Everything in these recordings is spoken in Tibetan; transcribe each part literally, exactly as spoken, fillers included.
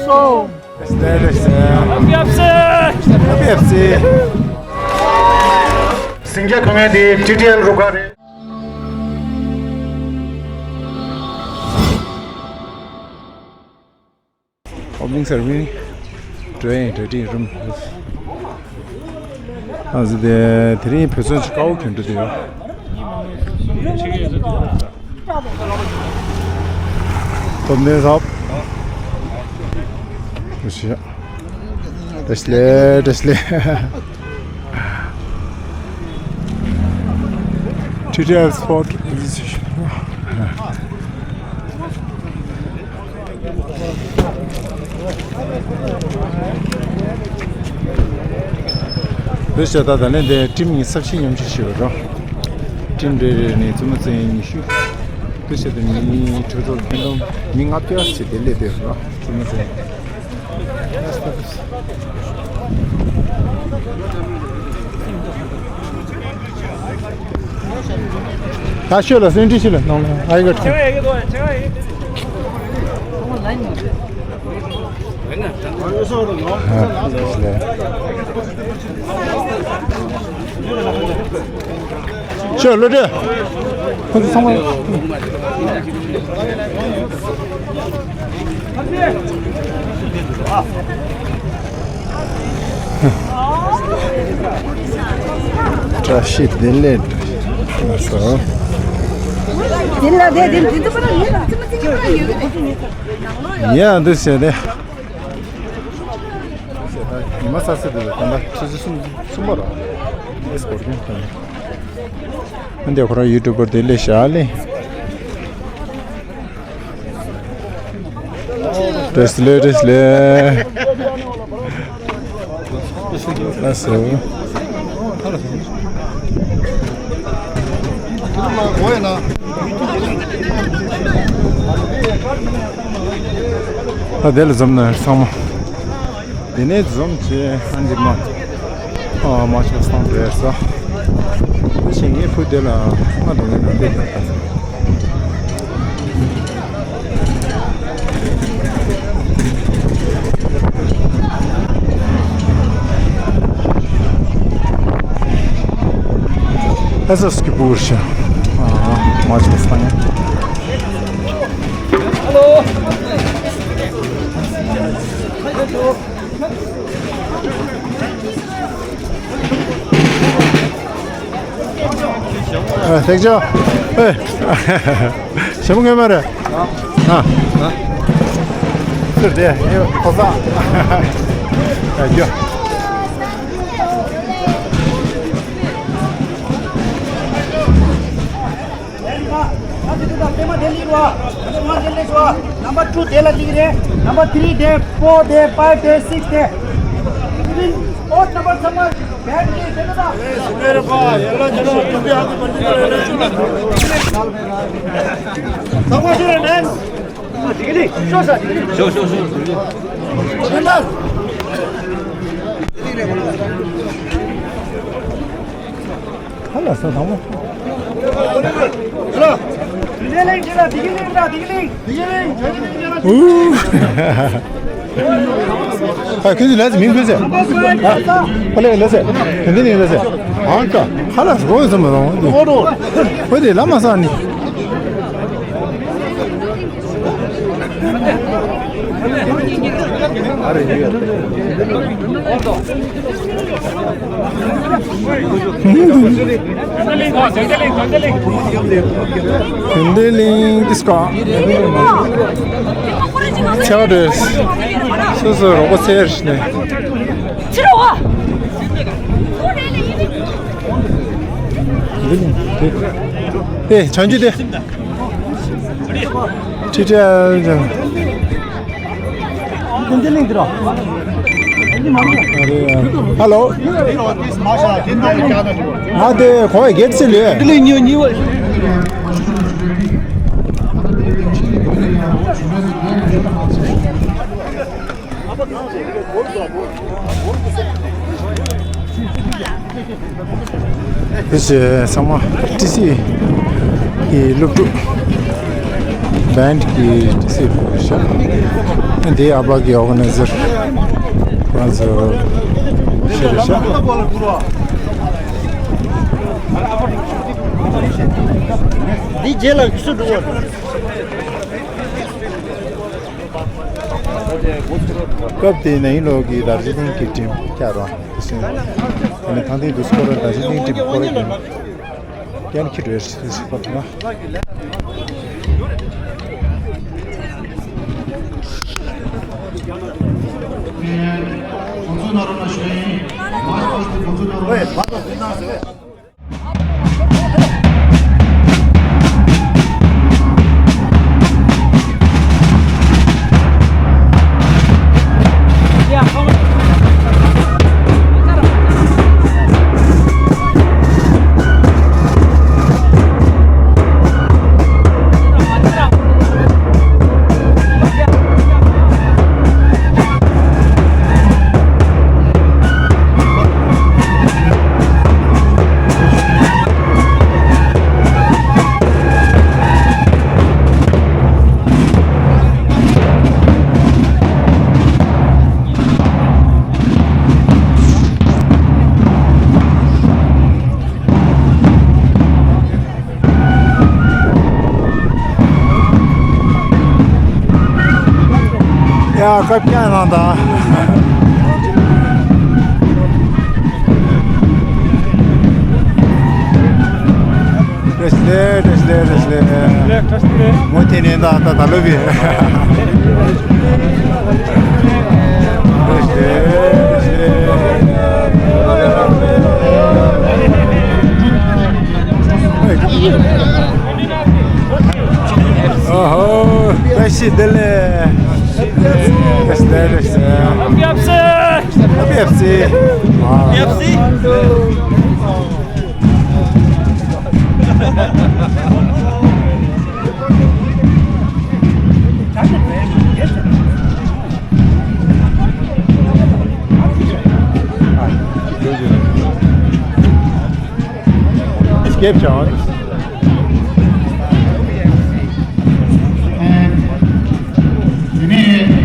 སོང་། ལེ་ལེ་ལེ། ཨ་ཕི་ཨ་ཕི་སེ། ཨ་ཕི་ཨ་ཕི་སེ། སིང་རྒྱ་ཁང་ངེ་དེ་ཊི་ཊི་ཨེལ་རུ་ཁག་རེད། Opening ceremony, train, train room. ཨ་ཟི་དེ་དེ་རིང་བོད་ཚོན་ཆེ་ཀའོ་གྱོན་འདྲ་དེ་ཡོད། སྟོབས་ལྡན་ཟབ། བཀྲ་ཤིས་བདེ་ལེགས། བཀྲ་ཤིས་བདེ་ལེགས། ཊི་ཊི་ཨེལ་སི་པོར་ཊི་ཨེ་སོ་སི་ཨེ་ཤན། བོད་ཤ་ད་ད་ལན་དེ་ཊིམ་གཉིས་ས་ཕྱིན་མཉམ་ཞུགས་ཞུས་པ་རོ། ཊིམ་རེ་རེ་ནས་བཙུན་མ་བཙན་ཉི་ཤུ། བོད་ཤ་དེ་མི་གྲོས་ཚོགས་ཁྱོན་བསྡོམས་མི་ལྔ་བརྒྱ་ཙམ་དེ་སླེབས་པའི་རོ། བཙུན་མ་བཙན། ད་ཤོད་ལ་སེང་ཁྲི་ཤི་ལ་ནང་ལ་ཨའི་ག་ཁྲི། ཤོད་ལོ་དྲེ། ཁོ་ཚོ་ཚང་མ། བཀྲ་ཤིས་བདེ་ལེགས། ལགས་སོ། དེ་ལ་དེ་དེ་དེ་ཚོ་པར་ཡིན་ལ་ཙི་མ་ཙི་ཅི་པར་ཡོད་གི། ཡ་འདི་ཟེར་ཏེ། ཉི་མ་གསར་ཚེས་དེ་ལ་ད་ལྟ་ཆུ་ཚོད་གསུམ་གསུམ་པ་ར། ཨེ་སི་གོ་རྒྱུན་དང་། འདི་ཁོ་རང་ཡུ་ཊུབ་པར་དེ་ལས་བཞག་ལེ། བཀྲ་ཤིས་བདེ་ལེགས། བཀྲ་ཤིས་བདེ་ལེགས། ལགས་སོ། ད་དེ་ལ་འཛོམས་ན་ཚང་མ། དེ་ནས་འཛོམས་བྱས་ཨ་འདི་མ། ཨ་མ་ཆོག་སང་བས་ས། དེ་བཞིན་ངའི་བུ་དེ་ལ་ང་དང་ངའི་ནང་དེ་ལ། ཨ་ཟ་སྐྱིད་པོ་ཞིག་ཨ་མ་ཆོག་སང་། ཨ་ཐེག་ཆོ། ཨེ། ཞྭ་མོ་ངོ་མ་རེད། ཨ། ཨ། ཟེར་ཏེ་ཨེ་ཁོ་ས། ཨ་ཡོ། Number two, there, number three, there, four, there, five, there, six, there. Even odd number, someone, bad case, there. Someone, man. Show, show, show. ཧ་ལ་ས་དང་མོ། ཨུ། ཨ་ཁྱོད་ཚོ་ལས་མིང་ཁྱོད་ཚོ། ཨ་ཕ་ལས་ལས་ཟེར། དེ་འདི་ནས་ལས་ཟེར། ཨང་ཀ་ཧ་ལ་ས་གོ་ཡོད་ཙམ་མ་རུང་། ཨོ་རོ། ཁོ་དེ་ལ་མ་ས་ནི། དེ་འདྲའི་གླིང་འདི་སྐོར། ཚེ་བ་འདྲ། སོ་སོ་རོགས་པ་ཚེ་རིང་ནས། ཚེ་རོགས། ཨེ་བྱང་ཆུབ་དེ། ཁྲི་ཁྲི། ཨ་རེ། ཧ་ལོ། ང་དེ་གོ་བའི་གེ་ཊི་སི་ལས། དེ་བཞིན་ཚང་མ་ཊི་སི་གི་སློབ་ཕྲུག་བན་གི་ཊི་སི་ཤག་འདི་ཨ་ཕ་གི་ཨོ་ག་ནའི་ཛར་ཁོ་རང་ཚོ་ཤེས་རེད་ཤག་འདི་རྗེས་ལ་སུ་འགྲོ་བ། སྐབས་དེའི་ནང་ལོགས་ཀྱི་དར་ཇི་ལིང་གི་ཊིམ་བསྐྱར་རོགས་དེ་བཞིན་ཨ་ནི་ཐང་ཐིང་དུ་སྐོར་ར་དར་ཇི་ལིང་ཊིམ་སྐོར་ར་ཡིན། ཀན་ཁི་རེ་སི་སི་པ་ཐ་ཁོང་ཚོ་ནང་རོགས་ན་ཞུ་ཡིན། མ་ཞུ་བ་ཁོང་ཚོ་ནང་རོགས་ན། ཡ་སྐབས་བསྐྱར་གནང་དང་། བཀྲ་ཤིས་བདེ་ལེགས། བཀྲ་ཤིས་བདེ་ལེགས། བཀྲ་ཤིས་བདེ་ལེགས། མུ་མཐུད་ནས་ད་ད་ད་ལོ་བི། བཀྲ་ཤིས་བདེ་ལེགས། བཀྲ་ཤིས་བདེ་ལེགས། ཨོ་ཧོ། བཀྲ་ཤིས་བདེ་ལེགས། བཀྲ་ཤིས་བདེ་ལེགས། བཀྲ་ཤིས་བདེ་ལེགས། Happy F C། Happy F C། Happy F C། Escape chance. དེ་ནས་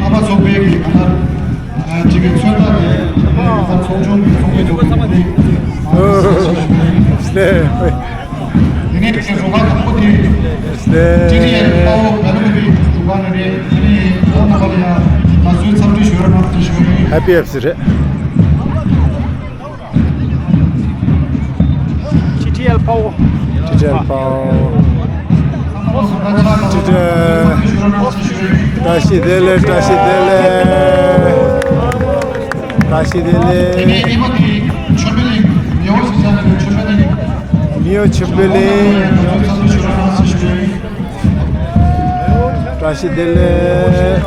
ཨ་ཕ་ཚོགས་པའི་གི་ག་ལ་ཅིག་གི་ཚོད་ལྟ་དེ་ཚོགས་ཆུང་གི་ཚོགས་མི་ཚོགས་པ་དེ་ནས་རུ་ཁག་དང་པོ་དེ་ཅི་ཅི་ཡན་ཁའོ་ག་ལུ་གི་རུ་ཁག་ནས་རེད། དེ་ནས་ཁོང་རྣམ་པ་ལ་ཡང་ད་གཟོད་འཚམས་འདྲི་ཞུ་རོགས་གནང་ཞུ་གི་ཡིན། Happy F C་རེད། T T L Power། T T L Power། T T L། བཀྲ་ཤིས་བདེ་ལེགས། བཀྲ་ཤིས་བདེ་ལེགས། བཀྲ་ཤིས་བདེ་ལེགས། མིའོ་ཆུ་པེ་ལིང་། བཀྲ་ཤིས་བདེ་ལེགས། བཀྲ་ཤིས་བདེ་ལེགས།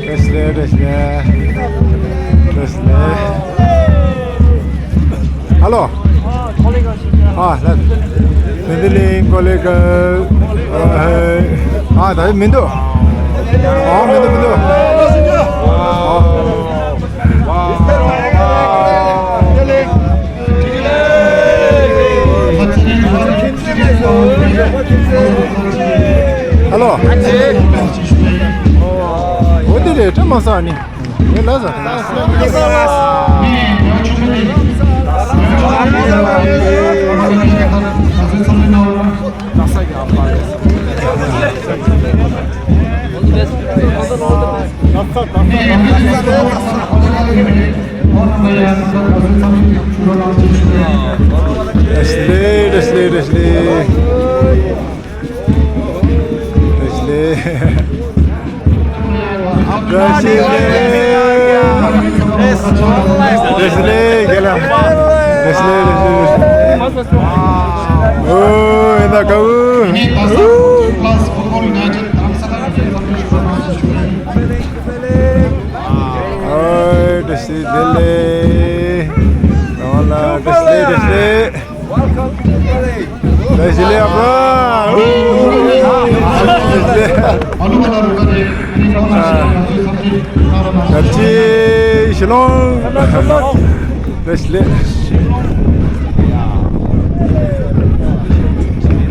བཀྲ་ཤིས་བདེ་ལེགས། བཀྲ་ཤིས་བདེ་ལེགས། ཧ་ལོ། ཨ་ལ། བདེ་ལེགས་ཀོ་ལེ་ག་ཨ་ད་མི་འདུག་ཨ་མི་འདུག་མི་འདུག་ཨ། ཧ་ལོ། འོ་དེ་རེད། བཀྲ་མ་ཟ་ནི། ངས་ལ་ཟ། བཀྲ་ཤིས་བདེ་ལེགས། བཀྲ་ཤིས་བདེ་ལེགས། བཀྲ་ཤིས་བདེ་ལེགས། བཀྲ་ཤིས་བདེ་ལེགས། བཀྲ་ཤིས་བདེ་ལེགས། རྒན་ལགས། བཀྲ་ཤིས་བདེ་ལེགས། བཀྲ་ཤིས་བདེ་ལེགས། ཨོ་ཨེ་ད་ཀའུ། ཨོ་བཀྲ་ཤིས་བདེ་ལེགས། རང་ལ་བཀྲ་ཤིས་བདེ་ལེགས། བཀྲ་ཤིས་བདེ་ལེགས། བཀྲ་ཤིས་བདེ་ལེགས་ཨ་ཕ། ཨུ། བཀྲ་ཤིས་བདེ་ལེགས། ཨ། བཀྲ་ཤིས་ཤི་ལོང་། བཀྲ་ཤིས་བདེ་ལེགས།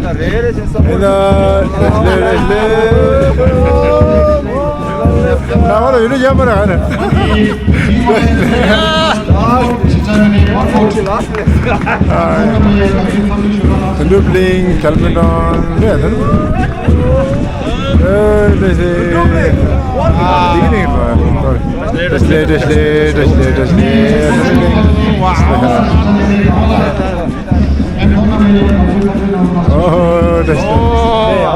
ཨེ་ད། བཀྲ་ཤིས་བདེ་ལེགས། བཀྲ་ཤིས་བདེ་ལེགས། ད་བར་ཡུལ་ཡ་མ་ར་ཧ་ན། དུད་འགྲོ་པླིང་ཁལ་མི་ཏོན་རེད་ད། ཨེ་དེ་སེ། དེ་གི་ནི་བ། བཀྲ་ཤིས་བདེ་ལེགས། བཀྲ་ཤིས་བདེ་ལེགས། བཀྲ་ཤིས་བདེ་ལེགས། བཀྲ་ཤིས་བདེ་ལེགས། ཨོ་བཀྲ་ཤིས་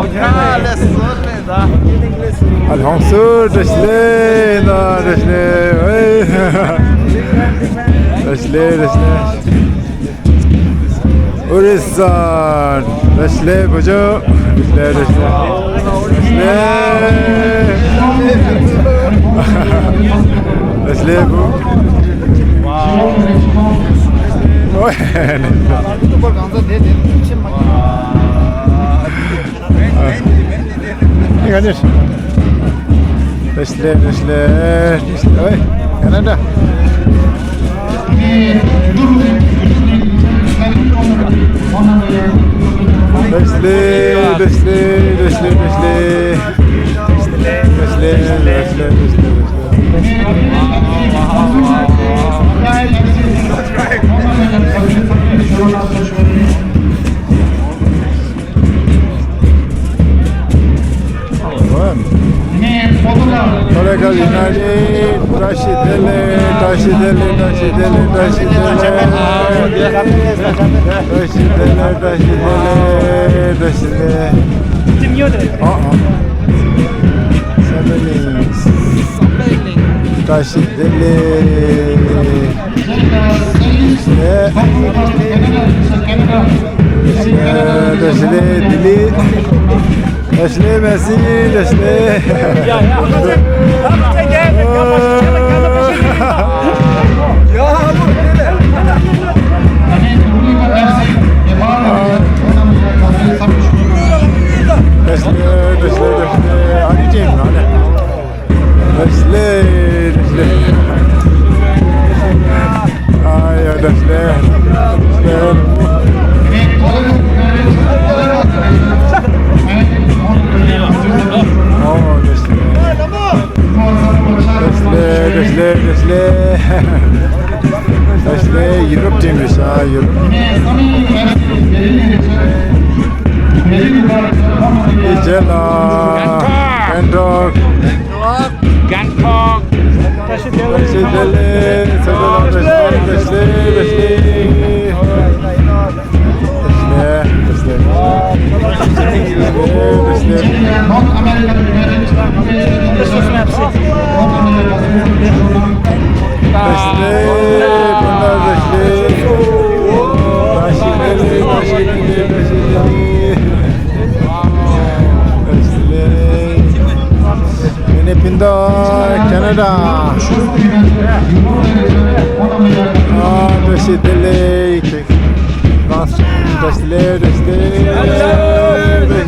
བདེ་ལེགས། ཨ་ལྷོང་སུ་བཀྲ་ཤིས་བདེ་ལེགས། བཀྲ་ཤིས་བདེ་ལེགས། བཀྲ་ཤིས་བདེ་ལེགས། བཀྲ་ཤིས་བདེ་ལེགས། ཨོ་རི་ས། བཀྲ་ཤིས་བདེ་ལེགས་བུ་ཆུང་། བཀྲ་ཤིས་བདེ་ལེགས། བཀྲ་ཤིས་བདེ་ལེགས། བཀྲ་ཤིས་བདེ་ལེགས། བཀྲ་ཤིས་བདེ་ལེགས་བུ། ཨོ་ཡ། ཨ་ནི། བཀྲ་ཤིས་བདེ་ལེགས། བཀྲ་ཤིས་བདེ་ལེགས། བཀྲ་ཤིས་བདེ་ལེགས། ཨོ་ཡ། ཨ་ནི་འདྲ། བཀྲ་ཤིས་བདེ་ལེགས། བཀྲ་ཤིས་བདེ་ལེགས། བཀྲ་ཤིས་བདེ་ལེགས། བཀྲ་ཤིས་བདེ་ལེགས། བཀྲ་ཤིས་བདེ་ལེགས། ཁོ་རེ་ག་ལི་ན་རི། བཀྲ་ཤིས་བདེ་ལེགས། བཀྲ་ཤིས་བདེ་ལེགས། བཀྲ་ཤིས་བདེ་ལེགས། བཀྲ་ཤིས་བདེ་ལེགས། བཀྲ་ཤིས་བདེ་ལེགས། བཀྲ་ཤིས་བདེ་ལེགས། བཀྲ་ཤིས་བདེ་ལེགས། བཀྲ་ཤིས་བདེ་ལེགས། ཨ་ཨ། བཀྲ་ཤིས་བདེ་ལེགས། བཀྲ་ཤིས་བདེ་ལེགས། བཀྲ་ཤིས་བདེ་ལེགས། བཀྲ་ཤིས་བདེ་ལེགས། བཀྲ་ཤིས་བདེ་ལེགས། བཀྲ་ཤིས་བདེ་ལེགས། བཀྲ་ཤིས་བདེ་ལེགས། ཡ་ཡ། བཀྲ་ཤིས་བདེ་ལེགས། བཀྲ་ཤིས་བདེ་ལེགས། ཨ་ནི་ཅན་ནང་ནས། བཀྲ་ཤིས་བདེ་ལེགས། བཀྲ་ཤིས་བདེ་ལེགས། ཨ་ཡ་བཀྲ་ཤིས་བདེ་ལེགས། བཀྲ་ཤིས་བདེ་ལེགས། ཨོ་བཀྲ་ཤིས་བདེ་ལེགས། བཀྲ་ཤིས་བདེ་ལེགས། བཀྲ་ཤིས་བདེ་ལེགས། བཀྲ་ཤིས་བདེ་ལེགས། བཀྲ་ཤིས་བདེ་ལེགས། ཡུ་རོབ་ཊིམ་རེད་ཤག་ཡུ་རོབ། དེ་རྗེས་ལ་གྷན་ཊོག་གྷན་ཊོག་བཀྲ་ཤིས་བདེ་ལེགས། བཀྲ་ཤིས་བདེ་ལེགས། བཀྲ་ཤིས་བདེ་ལེགས། བཀྲ་ཤིས་བདེ་ལེགས། བཀྲ་ཤིས་བདེ་ལེགས། བཀྲ་ཤིས་བདེ་ལེགས། བཀྲ་ཤིས་བདེ་ལེགས། བཀྲ་ཤིས་བདེ་ལེགས། བཀྲ་ཤིས་བདེ་ལེགས། བཀྲ་ཤིས་བདེ་ལེགས། བཀྲ་ཤིས་བདེ་ལེགས། བཀྲ་ཤིས་བདེ་ལེགས། བཀྲ་ཤིས་བདེ་ལེགས། བཀྲ་ཤིས་བདེ་ལེགས། བཀྲ་ཤིས་བདེ་ལེགས། བཀྲ་ཤིས་བདེ་ལེགས། ཨ་ནི་ཕིན་ཏོ་ཁེ་ན་ཌ། ཨ་བཀྲ་ཤིས་བདེ་ལེགས། བཀྲ་ཤིས་བདེ་ལེགས། བཀྲ་ཤིས་བདེ་ལེགས། བཀྲ་ཤིས་བདེ་ལེགས།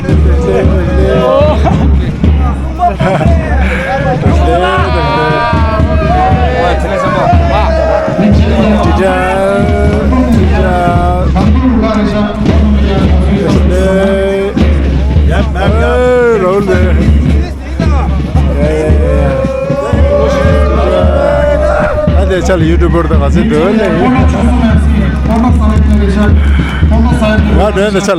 ཨ་དེ་ཆ་ལ་ཡུ་ཊུབ་པར་དང་ག་ཚོད་འདུག་ལེ། ང་འགྲོ་ཡ་འདི་ཆ་ལ།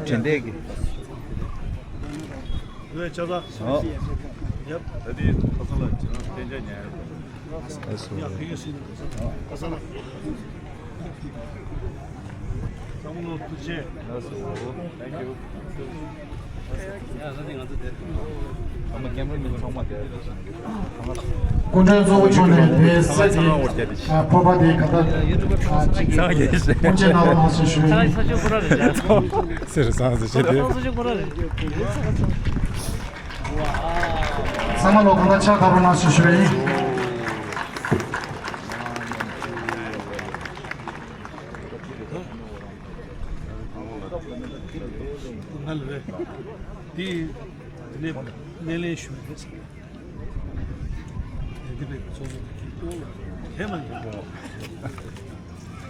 དྲན་པའི་གི། ཡབ། ད་དེ་ཁ་སང་ལ་ཁྱེད་རང་གཏན་འཇགས་ཉར་ཡོད། སྐུ་མགྲོན་གཙོ་བོ་མཆོག་ནས་དེའི་སྲིད་དེ་སྤོབས་པ་དེ་ག་འདྲ་གཅིག་སྔོན་ཆད་གནང་རོགས་གནང་ཞེས་ཞུ་ཡིན། ཟེར་སང་ཟེར་བྱས་ཏེ། ཚང་མ་ལོ་གང་ལ་ཕྱག་འཁར་རོགས་གནང་ཞེས་ཞུ་བ་ཡིན། ང་ལ་རེད། དེ་ནས་སྣེ་ལེན་ཞུ་རེད། དེ་དེ་བས་ཚོགས་གཙོ་དེ་མ་ཡིན།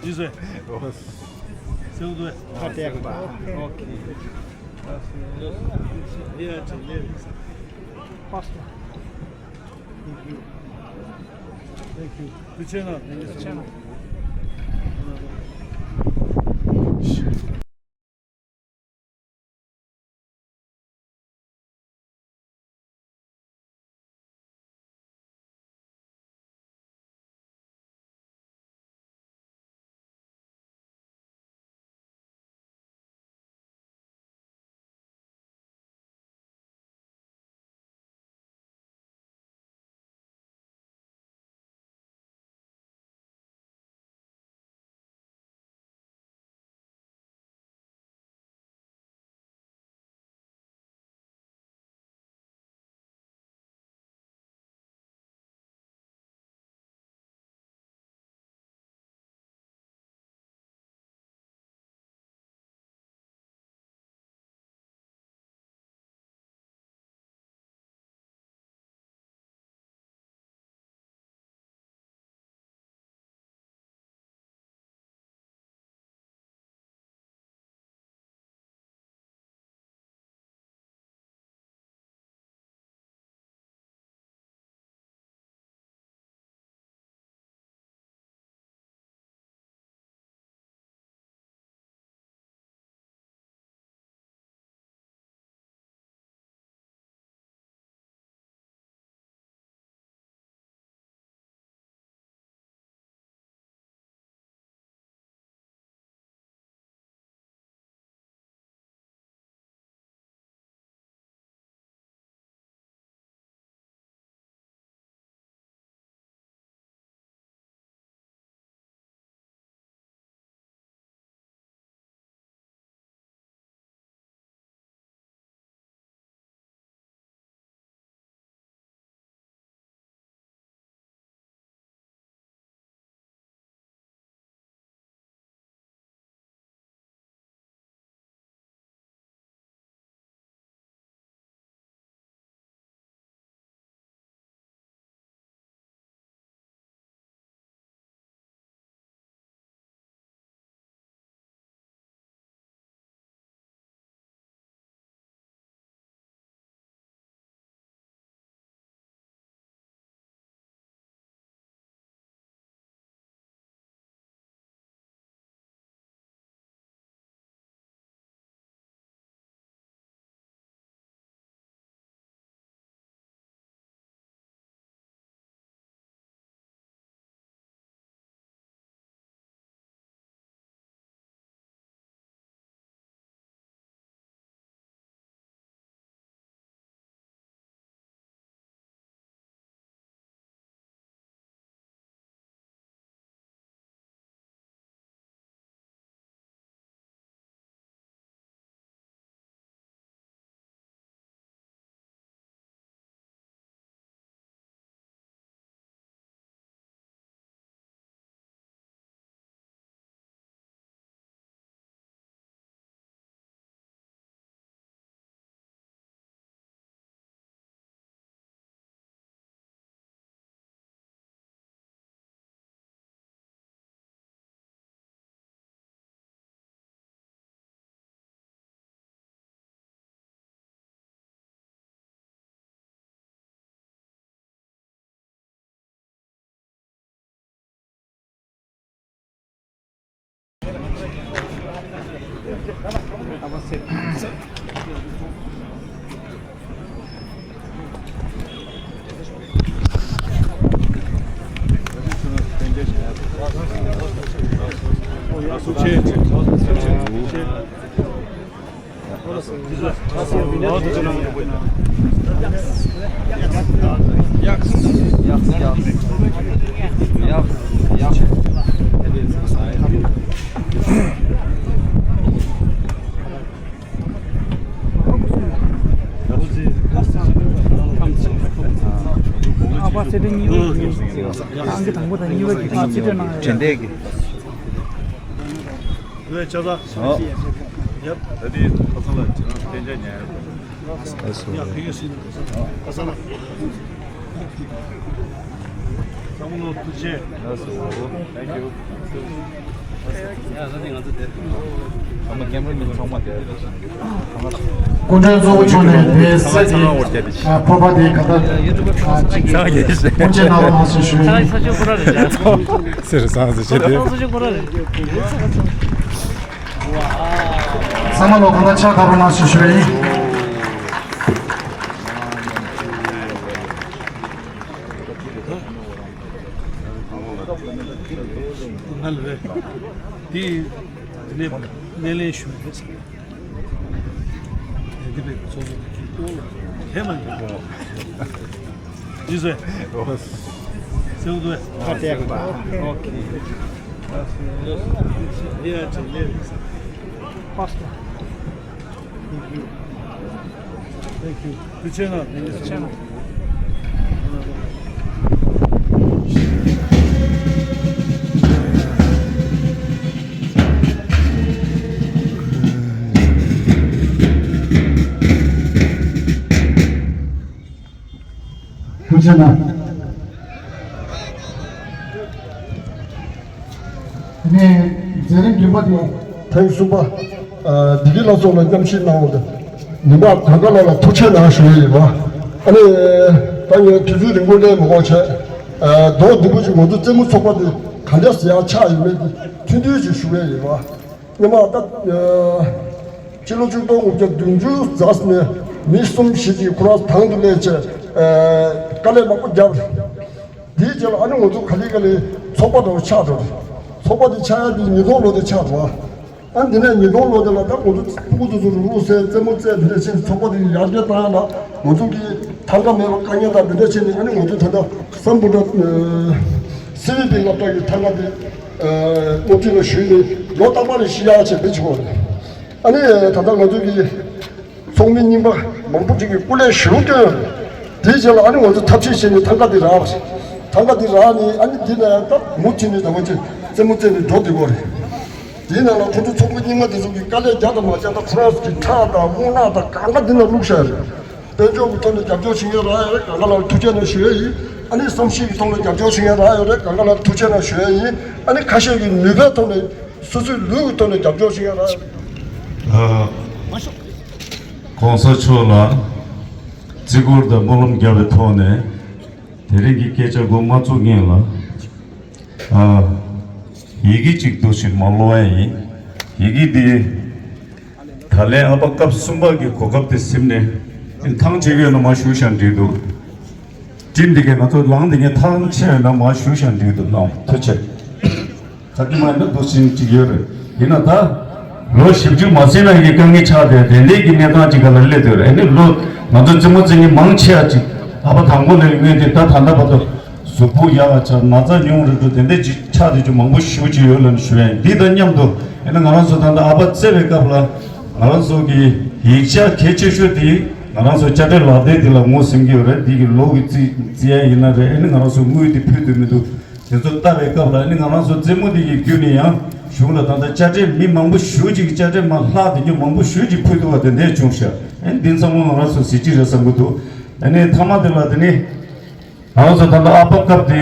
ཡིན་ཟེར། སེང་དུ། ཁ་གཏད། ཨོ་ཁེ། ཡ་ཅི་ལེ། Thank you. Thank you. ཨ་ཕ་ཚེ་བརྟན་གཉིས་པ་གི་ཨང་ཀི་དང་པོ་དང་གཉིས་པ་གི་ཨང་ཀི་སྤྲོད་གནང་ཡོད། དྲན་རྟེན་གྱི། ལོས་ཆ་ཚང་། ཡབ། ད་དེ་ཁ་སང་ལ་ཁྱེད་རང་གཏན་འཇགས་ཉར་ཡོད། ཡ་ཕ་གི་སྲིད། ཁ་སང་ལ། བསམ་བློ་ཐུགས་རྗེ། Thank you. སྐུ་མགྲོན་གཙོ་བོ་མཆོག་ནས་དེའི་སྲིད་ཀྱི་སྤོབས་པ་དེའི་ག་ད་ཅིག་སྐུ་མཆེད་གནང་རོགས་གནང་ཞེས་ཞུ་ཡིན། སེར་སང་ཟེར་བྱས་ཏེ། ཚང་མ་ལོ་གང་ལ་ཕྱག་འཁར་རོགས་གནང་ཞེས་ཞུ་ཡིན། ང་ལ་རེད། དེ་ནས་སྣེ་ལེན་ཞུ་མི་རེད་ཟེར། དེ་བས་ཚོགས་གཙོ་དེ་ཁྱེད་ལྟོས་ལ་དེ་མ་ཡིན། ཡིན་ཟེར། སེའུ་དུ་ཁ་གཏད་པ། ཨོ་ཁེ། ཡ་ཅེ་ལེ། Thank you. Thank you. ཐུགས་རྗེ་གནང་། ནས་མཛད་རིམ་རྒྱུན་པ་དེ། ཐེངས་གསུམ་པ། ཨ། བདེ་སྐྱིད་ལྷ་ཚོགས་ལ་མཉམ་ཞུགས་གནང་བ་དང་། ཉི་མ་གང་ག་ལ་ལ་ཐུགས་རྗེ་གནང་ཞུ་ཡི་ཡིན་པ། ཨ་ནི། ད་ངས་དུས་ཚོད་རིང་པོ་གླེང་མི་དགོས་བྱས། ཨ། མདོར་བསྡུས་པོ་ཅིག་ང་ཚོ་རྩེད་མོ་ཚོགས་པ་འདི་ག་འདྲ་ཟེ་ཡག་ཆགས་ཡོད་མེད་ཀྱི་ཐུང་ཐུང་ཅིག་ཞུ་ཡི་ཡིན་པ། སྔོན་མ་ད། ཨ། ཕྱི་ལོ་ཆིག་སྟོང་དགུ་བརྒྱ་བདུན་ཅུ་རྩ་གསུམ་ནས་མི་གསུམ་བཞི་ཅིག་ཁོ་རང་དང་དུ་སླེབས་བྱས། ཨ། དཀའ་ལས་མང་པོ་བརྒྱབ། དེའི་རྗེས་ལ་ཨ་ནི་ང་ཚོ་ག་ལེ་ག་ལེ་ཚོགས་པ་འདྲ་བོ་ཆགས་འགྲོ་རེད། ཚོགས་པ་དེ་ཆགས་ཡ་དེ་ཉིས་སྟོང་ལོ་དེ་ཆགས་འགྲོ་བ། ཨ། འདི་ནས་ཉིས་སྟོང་ལོ་དེ་ལ་ད་ང་ཚོ་ཕྲུ་གུ་དེ་ཚོ་རུག་རུག་སེ་རྩེད་མོ་རྩེ་དེ་འདྲ་བྱས་ཚོགས་པ་དེ་ཡར་རྒྱས་བཏང་ཡ་ལ་ང་ཚོ་གི་ཐང་ག་མེད་པ་དཀའ་ངལ་དང་དེ་འདྲ་བྱས་ནས། ཨ་ནི་ང་ཚོ་ད་ལྟ་སམ་བྷོ་ཊ་སི་བི་པི་སློབ་གྲྭ་གི་ཐང་ག་དེ་སློབ་ཁྲིད་ལ་ཞུས་ནས་ལོ་རྟག་པར་ལ་ཤི་ཡ་བྱས་དེ་བྱུང་བ་རེད། ཨ་ནི་ད་ལྟ་ང་ཚོ་གི་ཚོགས་མི་རྙིང་པ་མང་པོ་ཅིག་གིས་སྐུ་ལས་ཞེ་པོ་བསྐྱོན་ཡོད་རེད། དེའི་རྗེས་ལ་ཨ་ནི་ང་ཚོ་ཐབས་ཤེས་བྱས་ནས་ཐང་ག་འདི་རག་པ་རེད། ཐང་ག་འདི་རག་ནས་ཨ་ནི་འདི་ནས་ད་མུ་མཐུད་ནས་ད་བར་ཅིག་རྩེད་མོ་རྩེ་ནས་འགྲོ་བསྡད་ཀྱི་ཡོད་རེད། དེའི་ནང་ལ་ཁོ་ཚོ་ཚོགས་པ་རྙིང་མ་དེ་ཚོ་གིས་དཀའ་ལས་རྒྱག་དང་མ་རྒྱག་ད་ཁོ་རང་ཚོ་གི་ཁྲག་དང་རྔུལ་ནག་དང་གང་ག་འདི་ནང་བླུགས་བཞག་ཡོད་རེད། དཔལ་འབྱོར་གྱི་ཐོག་ནས་རྒྱབ་སྐྱོར་བྱེད་མཁན་རག་ཡོད་རེད། གང་ག་ལ་ཐུགས་རྗེ་གནང་ཞུ་ཡས་ཡིན། ཨ་ནི་བསམ་ཤེས་ཀྱི་ཐོག་ནས་རྒྱབ་སྐྱོར་བྱེད་མཁན་རག་ཡོད་རེད། གང་ག་ལ་ཐུགས་རྗེ་གནང་ཞུ་ཡས་ཡིན། ཨ་ནི་ཁ་ཤས་ཀྱིས་ནུས་པའི་ཐོག་ནས། སོ་སོའི་ལུས་ཀྱི་ཐོག་ནས་རྒྱབ་སྐྱོར་བྱེད་ཡ་རག་ཡོད། ཨ། གོང་ས་མཆོག་ལ་བརྩི་བཀུར་དང་སྨོན་ལམ་རྒྱབ་པའི་ཐོག་ནས་དེ་རིང་གི་སྐད་ཆ་འགོ་མ་བཙུགས་སྔོན་ལ། ཨ། ཡི་གེ་གཅིག་འདུག་ཞིག་མར་ཀློག་ཡ་ཡིན། ཡི་གེ་འདི་ད་ལན་ཨ་ཕ་སྐབས་གསུམ་པ་གི་གོ་སྐབས་དེ་ཟིན་ནས་ཐང་ཆད་ཡོད་ན་མར་ཞུ་བཞག་འགྲིག་འདུག་སྤྲིན་འདི་གས་ང་ཚོ་ལངས་འདི་གས་ཐང་ཆད་ན་མར་ཞུ་བཞག་འགྲིག་འདུག་ལགས། ཐུགས་རྗེ་ཆེ། ད་དེ་མ་ཡིན་ན་འདུག་ཟིན་ཅིག་ཡོད་རེད། ཡིན་ན་ད་ལོ་བཞི་བཅུ་མ་ཟིན་ན་གི་དཀའ་ངལ་ཆགས་ཏེ་དེ་འདྲའི་གི་གནས་སྟངས་ཅིག་ག་ལ་སླེབས་ཡོད་རེད། ཨ་ནི་ལོ་ང་ཚོ་རྩེད་མོ་རྩེ་མཁན་མང་ཆེ་བ་ཅིག་ཨ་ཕ་དང་པོ་ལས་སྔོན་དེ་ད་ད་ལྟ་བར་དུ་གཟུགས་པོ་ཡག་ག་ཆགས། ན་ཚ་ཉུང་རུ་འགྲོ་དེ་འདྲའི་ཅིག་ཆགས་དེ་ཅིག་མང་པོ་ཞེ་པོ་ཅིག་ཡོད་ལབ་ནས་ཞུ་ཡ་ཡིན། འདི་དང་མཉམ་དུ་ཨ་ནི་ང་རང་ཚོ་ད་ལྟ་ཨ་ཕ་བཙལ་བའི་སྐབས་ལ་ང་རང་ཚོ་གི་ཡིག་ཆ་གལ་ཆེ་ཤོས་དེ་ང་རང་ཚོ་དཔྱ་ཁྲལ་ལག་དེབ་དེ་ལ་ངོས་ཟིན་གྱི་ཡོད་རེད། འདི་གི་ལོ་གི་རྩིས་རྩིས་ཡ་ཡིན་ན་རེད། ཨ་ནི་ང་རང་ཚོ་དངུལ་དེ་ཕུལ་འདོད་མི་འདུག་དེ་ཚོ་ལྟ་བའི་སྐབས་ལ་ནི་ང་རང་ཚོ་རྩེད་མོ་འདི་གི་བརྒྱུད་ནས་ཡང་གཞུང་ལ་ད་ལྟ་དཔྱ་ཁྲལ་མི་མང་པོ་ཞེ་པོ་ཅིག་གིས་དཔྱ་ཁྲལ་མར་ལྷག་དེ་ཉོ་མང་པོ་ཞེ་པོ་ཅིག་ཕུལ་འདུག་བ། དེ་འདྲས་བྱུང་ཤག་ཨ་ནི་འདི་ཚང་མ་ང་རང་ཚོ་གཟི་བརྗིད་རེད་བསམ་གྱི་འདུག་ཨ་ནི་མཐའ་མ་དེ་ལ་དེ་ནི་ང་རང་ཚོ་ད་ལྟ་ཨ་ཕ་སྐབས་དེ་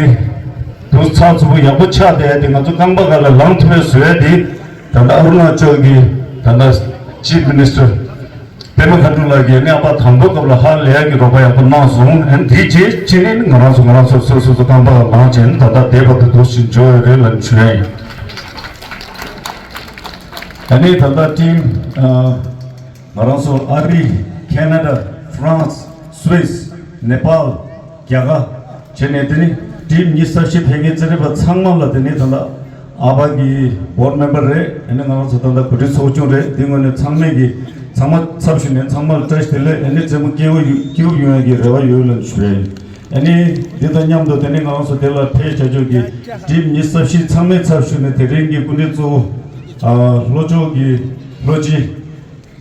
དུས་ཚགས་ཚུད་པོ་ཡག་པོ་ཆགས་བསྡད་ཡ་དེ་ང་ཚོ་རྐང་པ་སྒང་ལ་ལངས་ཐུབ་པའི་བཟོ་ཡ་དེ་ད་ལྟ་ཨ་རུ་ན་ཅལ་གྱི་ད་ལྟ་ཅིབ་མི་ནི་སི་ཊར་པད་མ་མཁའ་འགྲོ་ལགས་ཀྱིས་ནི་ཨ་ཕ་དང་པོ་སྐབས་ལ་ཧ་ལས་ཀྱི་རོགས་པ་ཡག་པོ་གནང་སོང་། ཨ་ནི་དེའི་རྗེས་ཕྱིན་ནས་ནི་ང་རང་ཚོ་ང་རང་ཚོ་སོ་སོ་སོ་རྐང་པ་ལ་ལངས་བྱས་ནི་ད་ལྟ་བསྡད་པ་དེ་འདུག་བཞིན་འབྱོར་ཡོད་རེད་ལབ་ཞུ་ཡ་ཡིན། ཨ་ནི་ད་ལྟ་ཊིམ་ཨ་ང་རང་ཚོ་ཨ་རི། ཁེ་ན་ཌ། ཧྥ་རན་སི། སུད་སི། ནེ་པཱལ། རྒྱ་གར། བྱས་ནས་དེ་ནི་ཊིམ་ཉི་ཤུ་རྩ་བཞི་ཕེབས་མཁན་རྩེད་རིགས་པ་ཚང་མ་ལ། དེ་ནི་ད་ལྟ་ཨ་ཕ་གི་བྷོར་ཌི་མེམ་བར་རེད། ཨ་ནི་ང་རང་ཚོ་ད་ལྟ་གོ་སྒྲིག་ཚོགས་ཆུང་རེད། དེ་ངོས་ནས་ཚང་མས་ཀྱི་ཚང་མ་ཚབ་ཞུས་ནས་ཚང་མ་ལ་བཀྲ་ཤིས་བདེ་ལེགས། ཨ་ནི་རྩེད་མོ་སྐྱིད་པོ་ཡོང་ཡག་གི་རེ་བ་ཡོད་ལབ་ཞུ་ཡ་ཡིན། ཨ་ནི་འདི་དང་མཉམ་དུ་དེ་ནི་ང་རང་ཚོ་དེ་ལ་ཕེབས་བྱ་ཆོག་གི་ཊིམ་ཉི་ཤུ་རྩ་བཞི་ཚང་མས་ཚབ་ཞུས་ནས་དེ་རིང་གི་སྐུ་མགྲོན་གཙོ་བོ་ཨ་ལྷོ་ཕྱོགས་ཀྱི་ལྷོ་སྤྱི་